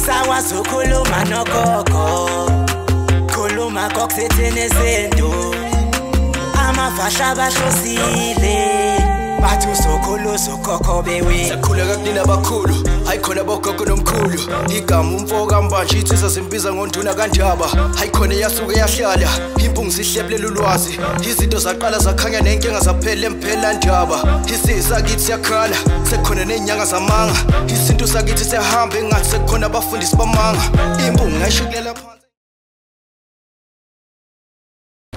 Sakwazi ukukhuluma nogogo, khuluma kokusithini isintu. Amafasha bahlosile, bathi usokhulu ukhokho bewe. Sakhuleka kunina abakhulu, hayi khona bogogo nomkhulu. Igama umfo kaMbanje insizwa zimbiza ngonduna kaNdaba. Hayi khona yasuke yahlala, impungu zihlebulela ulwazi. Izinto zaqala zakhanya nenkinga zaphela emphela ndaba. Isizwe sakithi siyakhala, sekukhona nezinyanga zamanga. Isintu sakithi siyahamba engathi sekukhona abafundisi bamanga. Impungu ngayishukulela phansi.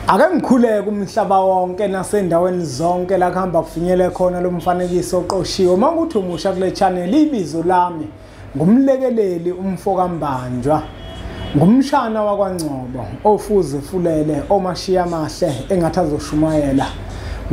Ake ngikhuleke umhlaba wonke nasendaweni zonke la kuhamba kufinyele khona lo mfanekiso oqoshiwe. Uma kuthi umusha kule channel, ibizo lami ngumlekeleli umfo kaMbanjwa, ngumshana wakwaNgcobo ofuze fulele omashiya amahle engathi azoshumayela,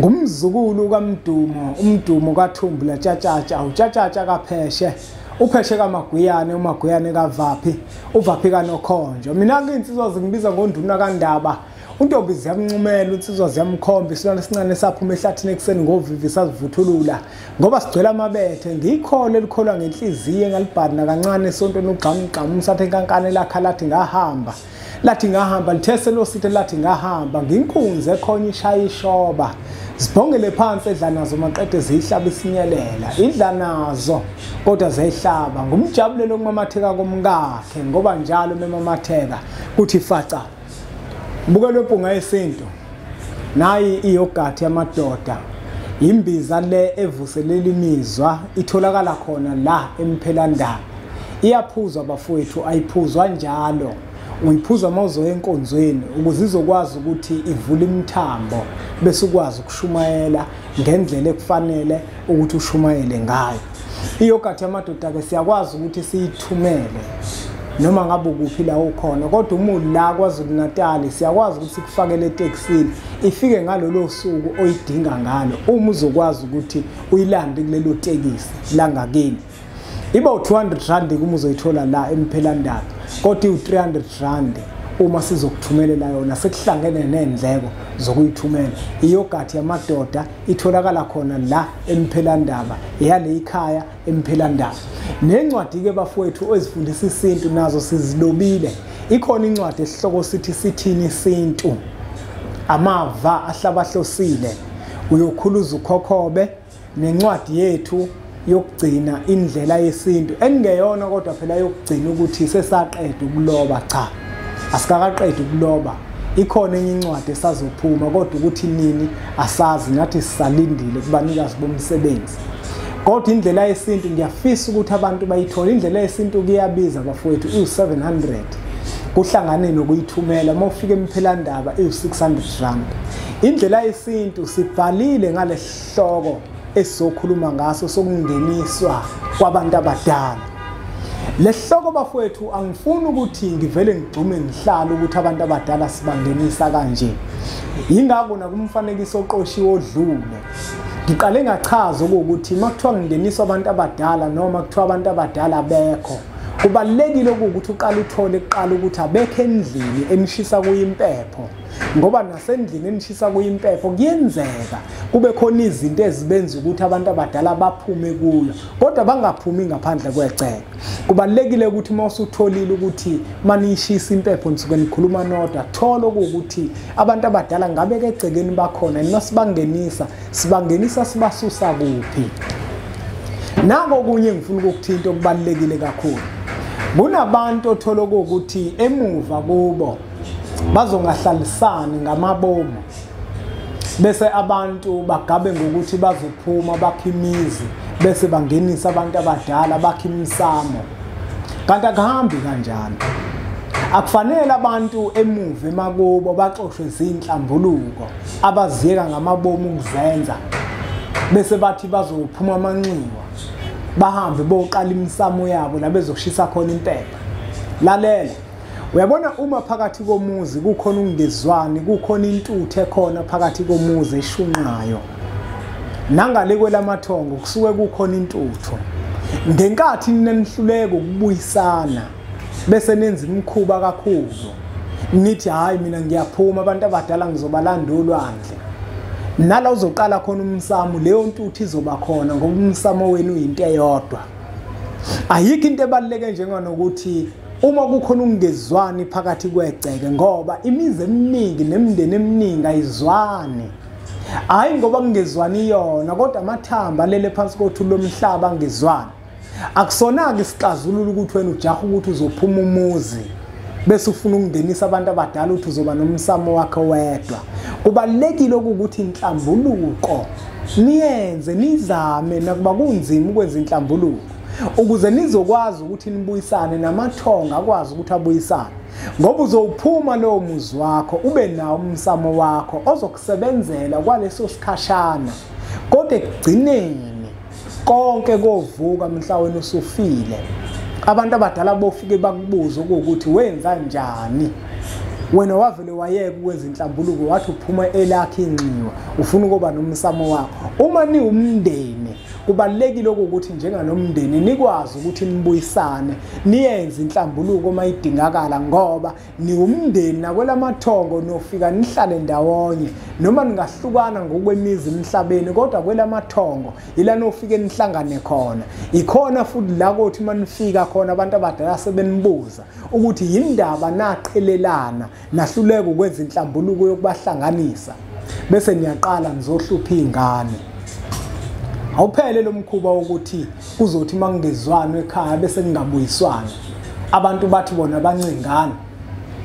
ngumzukulu kaMdumo, umdumo kaThumbu laTshatshatsha, uTshatshatsha kaPheshe, uPheshe kaMaguyane, uMaguyane kaVaphi, uVaphi kaNokhonjo. Mina-ke insizwa zingibiza ngonduna kaNdaba. Untombi ziyamncumela, insizwa ziyamkhomba, isilwane esincane saphuma ehlathini ekuseni ngovivi sazivuthulula ngoba sigcwele amabethe. Ngiyikholo elikholwa ngenhliziyo engalibhadi nakancane esontweni ugqamugqamu umsathe enkankane lakha lathi ngahamba, lathi ngahamba lithese losithe lathi ngahamba. Nginkunzi ekhonya ishaya ishoba, zibhongele phansi edla nazo maqede ziyihlaba isinyelela, idla nazo kodwa ziyayihlaba. Ngumjabulelo okumamatheka komkakhe ngoba njalo memamatheka kuthi faca. Bukelwe impunga yesintu, nayi iyogathi yamadoda, imbiza le evuselela imizwa, itholakala khona la emphelandaba. Iyaphuzwa bafowethu, ayiphuzwa njalo, uyiphuza uma uzoya enkonzweni ukuze izokwazi ukuthi ivule imithambo bese ukwazi ukushumayela ngendlela ekufanele ukuthi ushumayele ngayo. Iyogathi yamadoda-ke siyakwazi ukuthi siyithumele noma ngabe ukuphi la ukhona, kodwa uma ula KwaZulu Natal siyakwazi ukuthi sikufakele etekisini ifike ngalolo suku oyidinga ngalo, uma uzokwazi ukuthi uyilande kulelo tekisi langakini. Iba u-200 rand uma uzoyithola la emphelandaba, kodwa iwu-300 rand uma sizokuthumelela yona sekuhlangene nendleko zokuyithumela. Iyogathi yamadoda itholakala khona la emphelandaba, eyale ikhaya emphelandaba. Nencwadi-ke bafowethu ezifundisa isintu nazo sizilobile. Ikhona incwadi esihloko sithi sithini isintu, amava ahlabahlosile, uyokhuluza ukhokhobe, nencwadi yethu yokugcina indlela yesintu engeyona kodwa phela yokugcina ukuthi sesaqeda ukuloba. Cha, asikakaqedi ukuloba, ikhona enye incwadi esazophuma kodwa ukuthi nini asazi, nathi sisalindile kubanikazi bomsebenzi. Kodwa indlela yesintu ngiyafisa ukuthi abantu bayithole. Indlela yesintu kuyabiza bafowethu, iwu-700 kuhlangane nokuyithumela. Uma ufika emphelandaba iwu-600 rand. Indlela yesintu sibhalile ngale sihloko esizokhuluma ngaso sokungeniswa kwabantu abadala. Lesihloko bafowethu angifuni ukuthi ngivele ngigxume ngihlale ukuthi abantu abadala sibangenisa kanje. Yingakho nakumfanekiso oqoshiwe odlule ngiqale ngachaza ukuthi uma kuthiwa ngingeniswa abantu abadala noma kuthiwa abantu abadala bekho, kubalulekile ukuthi uqale uthole kuqala ukuthi abekho endlini enishisa kuyimpepho, ngoba nasendlini enishisa kuyimpepho kuyenzeka kube khona izinto ezibenza ukuthi abantu abadala baphume kuyo, kodwa bangaphumi ngaphandle kweceke. Kubalulekile ukuthi uma usutholile ukuthi manishisa impepho nisuke nikhuluma nodwa, thola ukuthi abantu abadala ngabe ke egcekeni bakhona, noma sibangenisa sibangenisa sibasusa kuphi. Nango okunye engifuna ukukuthinta okubalulekile kakhulu, kunabantu othola ukuthi emuva kubo bazongahlalisani ngamabomu, bese abantu bagabe ngokuthi bazophuma bakhe imizi bese bangenisa abantu abadala bakhe imisamo. Kanti akuhambi kanjalo. Akufanele abantu emuva emakubo baxoshwe zinhlambuluko abaziyeka ngamabomu ukuzenza, bese bathi bazophuma amanxiwa bahambe boqala imisamo yabo la bezoshisa khona impepha. Lalela, uyabona uma phakathi komuzi kukhona ukungezwani, kukhona intuthu ekhona phakathi komuzi eshunqayo, nangale kwelamathongo kusuke kukhona intuthu. Ngenkathi nenihluleka ukubuyisana bese nenza imikhuba kakhulu, nithi hayi mina ngiyaphuma, abantu abadala ngizobalanda olwandle, nala uzoqala khona umsamo, leyo ntuthu izoba khona ngoba umsamo wenu uyinto eyodwa. Ayikho into ebaluleke njenganokuthi uma kukhona ukungezwani phakathi kwegceke, ngoba imizi eminingi nemindeni eminingi ayizwani. Hayi ngoba kungezwani yona, kodwa amathamba alele phansi kothuli lomhlaba angezwani. Akusona-ke isixazululo ukuthi wena ujaha ukuthi uzophuma umuzi bese ufuna ukungenisa abantu abadala uthi uzoba nomsamo wakho wedwa. Kubalulekile ukuthi inhlambuluko niyenze, nizame nakuba kunzima ukwenza inhlambuluko, ukuze nizokwazi ukuthi nibuyisane namathonga akwazi ukuthi abuyisane. Ngoba uzowuphuma lowo muzi wakho ube nawo umsamo wakho ozokusebenzela kwaleso sikhashana, kodwa ekugcineni konke kovuka mhla wena usufile. Abantu abadala bofike bakubuza ukuthi wenza njani wena, wavele wayeka ukwenza inhlambuluko wathi uphuma elakhe inxiwa ufuna ukuba nomsamo wakho. Uma niwumndeni kubalulekile ukuthi njenganomndeni nikwazi ukuthi nibuyisane, niyenze inhlambuluko uma idingakala, ngoba niwumndeni nakwelamathongo nofika nihlale ndawonye. Noma ningahlukana ngokwemizi emhlabeni, kodwa kwelamathongo ila nofike nihlangane khona. Ikhona futhi la kothi manifika khona abantu abadala sebenibuza ukuthi yindaba naqhelelana nahluleka ukwenza inhlambuluko yokubahlanganisa, bese niyaqala nizohlupha ingane. Awuphele lo mkhuba wokuthi kuzothi makungezwanwa ekhaya bese kungabuyiswana, abantu bathi bona bancengana,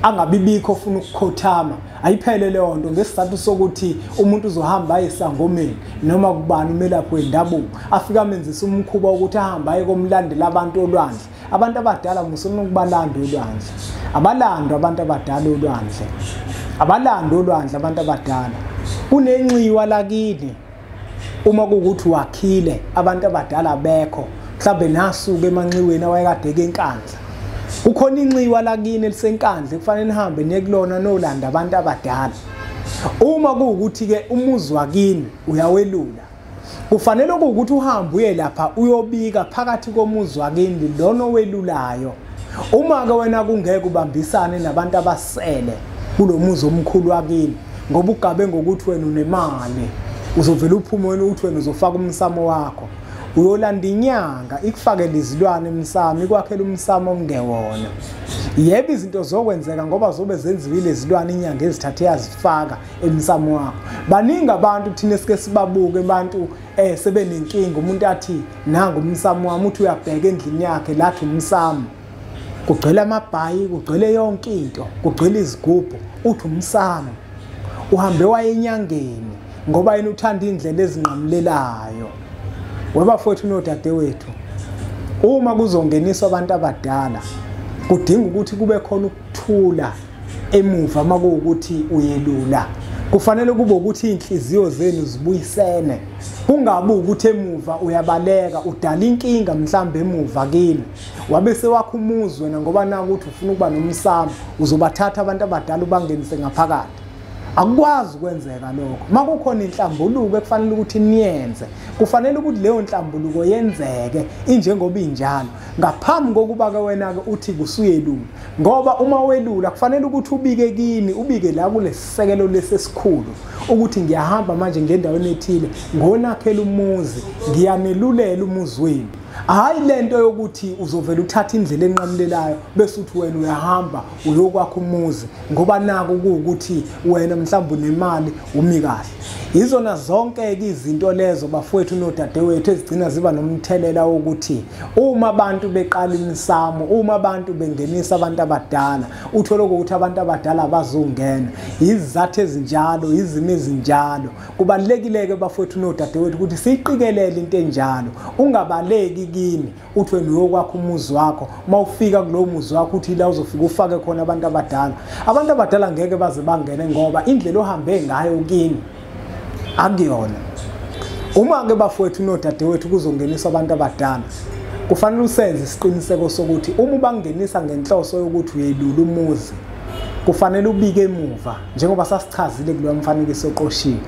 angabibikho ofuna ukukhothama. Ayiphele leyo nto ngesizathu sokuthi umuntu uzohamba aye esangomeni noma kubani umelaphi wendabuko afike amenzise umkhuba wokuthi ahambe aye komlandela abantu olwandle. Abantu abadala musona ukubalanda olwandle, abalandwa abantu abadala olwandle, abalandwa olwandle abantu abadala. Kunenxiwa lakini uma kuwukuthi wakhile abantu abadala bekho, mhlawumbe nasuke emanxiweni awayekade eNkandla, kukhona inxiwa lakini eliseNkandla kufanele nihambe niye kulona nolanda abantu abadala. Uma kuwukuthi ke umuzi wakini uyawelula, kufanele ukuthi uhambe uye lapha uyobika phakathi komuzi wakini lona owelulayo. Uma ke wena kungeke ubambisane nabantu abasele kulomuzi omkhulu wakini, ngoba ugabe ngokuthi wena unemali, uzovela uphume wena uthi wena uzofaka umsamo wakho, uyolanda inyanga ikufakele izilwane emsamo, ikwakhele umsamo ongewona. Yebo, izinto zokwenzeka ngoba zobe zenziwile izilwane inyanga ezithathe yazifaka emsamo wakho. Baningi abantu thina esike sibabuke abantu sebenenkinga, umuntu athi nangu umsamo wami, uthi uyabheka endlini yakhe lathi umsamo kugcwele amabhayi, kugcwele yonke into, kugcwele izigubhu, uthi umsamo. Uhambe waye enyangeni ngoba yena uthanda indlela ezinqamulelayo. Webafowethu nodadewethu, uma kuzongeniswa abantu abadala kudinga ukuthi kube khona ukuthula emuva. Makuwukuthi uyelula, kufanele kube ukuthi inhliziyo zenu zibuyisene, kungabi ukuthi emuva uyabaleka udala inkinga mhlambe emuva kini, wabe sewakho umuzi wena ngoba naku uthi ufuna ukuba nomsamo, uzobathatha abantu abadala ubangenise ngaphakathi. Akukwazi ukwenzeka lokho. Makukhona inhlambuluko ekufanele ukuthi niyenze, kufanele ukuthi leyo nhlambuluko yenzeke injengoba injalo ngaphambi kokuba ke wena ke uthi kusuyelula. Ngoba uma welula kufanele ukuthi ubike kini, ubike la kulesisekelo lesesikhulu ukuthi ngiyahamba manje ngendaweni ethile ngonakhela umuzi, ngiyanelulela umuzi wenu. Hayi lento yokuthi uzovela uthatha indlela enqamulelayo bese uthi wena uyahamba uyokwakha umuzi ngoba naku kuwukuthi wena mhlawumbe unemali umi kahle. Izona zonke ke izinto lezo bafowethu nodadewethu ezigcina ziba nomthelela wokuthi uma abantu beqala imisamo, uma abantu bengenisa abantu abadala, uthole ukuthi abantu abadala bazongena. Izizathu ezinjalo, izimo ezinjalo. Kubalulekile ke bafowethu nodadewethu ukuthi siyiqikelele into enjalo. Ungabaleki kimi uthi wena uyokwakha umuzi wakho, mawufika kulowo muzi wakho uthi la uzofika ufake khona abantu abadala. Abantu abadala ngeke baze bangene ngoba indlela ohambe ngayo kini akuyona. Uma ke bafowethu nodadewethu kuzongeniswa abantu abadala, kufanele usenze isiqiniseko sokuthi uma ubangenisa ngenhloso yokuthi uyelula umuzi, kufanele ubike emuva njengoba sasichazile kulowa mfanekiso oqoshiwe.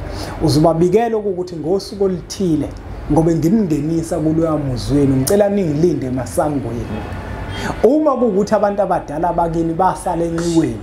Uzobabikela ukuthi ngosuku oluthile ngoba nginingenisa kuloya muzi wenu, ngicela ningilinde emasangweni. Uma kuwukuthi abantu abadala bakini basala enxiweni,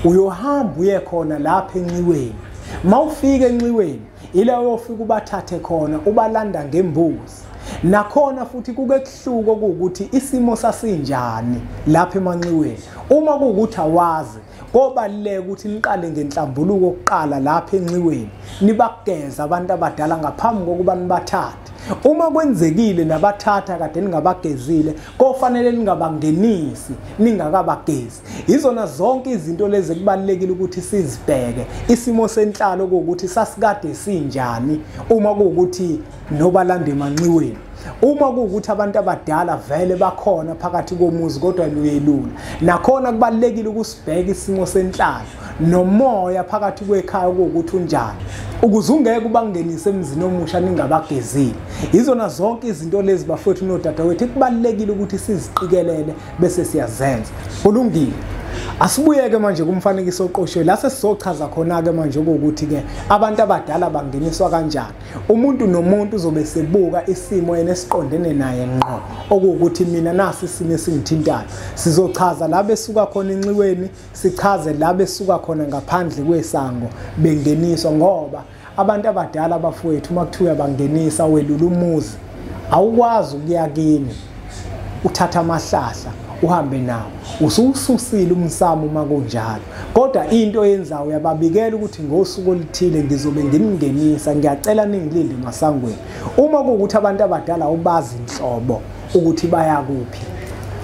uyohamba uye khona lapha enxiweni. Mawufika enxiweni, ila uyofika ubathathe khona ubalanda ngembuzi. Nakhona futhi kuke kuhluko ukuthi isimo sasinjani lapha emanxiweni. Uma kuwukuthi awazi, kobaluleka ukuthi niqale ngenhlambuluko kuqala lapha enxiweni, nibageza abantu abadala ngaphambi kokuba nibathathe. Uma kwenzekile nabathatha kade ningabagezile, kofanele ningabangenisi ningakabagezi. Izona zonke izinto lezi kubalulekile ukuthi sizibheke. Isimo senhlalo ukuthi sasikade sinjani uma kuwukuthi nobalanda emanxiweni. Uma kuwukuthi abantu abadala vele bakhona phakathi komuzi kodwa luyelula, nakhona kubalulekile ukusibheka isimo senhlalo nomoya phakathi kwekhaya ukuthi unjani, ukuze ungeke ubangenise emzini omusha ningabagezile. Izona zonke izinto lezi bafowethu nodadewethu kubalulekile ukuthi siziqikelele bese siyazenza. Kulungile. Asibuyeke manje kumfanekiso oqoshiwe la sesizochaza khona ke manje ukuthi ke abantu abadala bangeniswa kanjani. Umuntu nomuntu uzobe sebuka isimo yena esiqondene naye ngqo, okuwukuthi mina nasi isimo esingithintayo. Sizochaza la besuka khona enxiweni, sichaze la besuka khona ngaphandle kwesango bengeniswa, ngoba abantu abadala bafowethu uma kuthiwa bangenisa welula umuzi, awukwazi ukuya kini uthatha amahlahla uhambe nawo, usususile umsamo uma kunjalo. Kodwa into oyenzayo uyababikela ukuthi ngosuku oluthile ngizobe nginingenisa, ngiyacela ningilinde emasangweni. Uma kuwukuthi abantu abadala awubazi inhlobo ukuthi bayakuphi,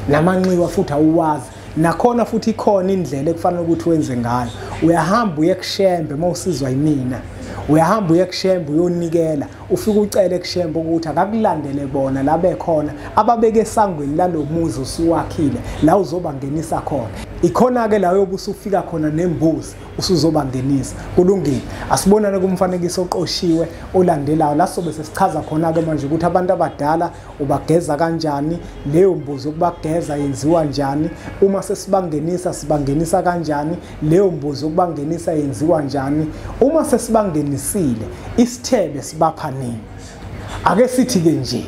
namanxiwa futhi awuwazi, nakhona futhi ikhona indlela ekufanele ukuthi wenze ngayo. Uyahamba uye kuShembe uma usizwa yimina, uyahamba uye kuShembe uyonikela, ufike ucele kuShembe ukuthi akakulandele bona la bekhona ababeke esangweni lalomuzi usuwakhile la uzobangenisa khona. Ikhona ke la uyobe usufika khona nembuzi usuzobangenisa. Kulungile. Asibonane kumfanekiso oqoshiwe olandelayo la sobe sesichaza khona ke manje ukuthi abantu abadala ubageza kanjani, leyo mbuzi yokubageza yenziwa njani, uma sesibangenisa sibangenisa kanjani, leyo mbuzi yokubangenisa yenziwa njani, uma sesibangenisile isithebe sibapha nini. Ake sithi ke nje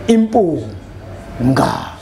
impunga.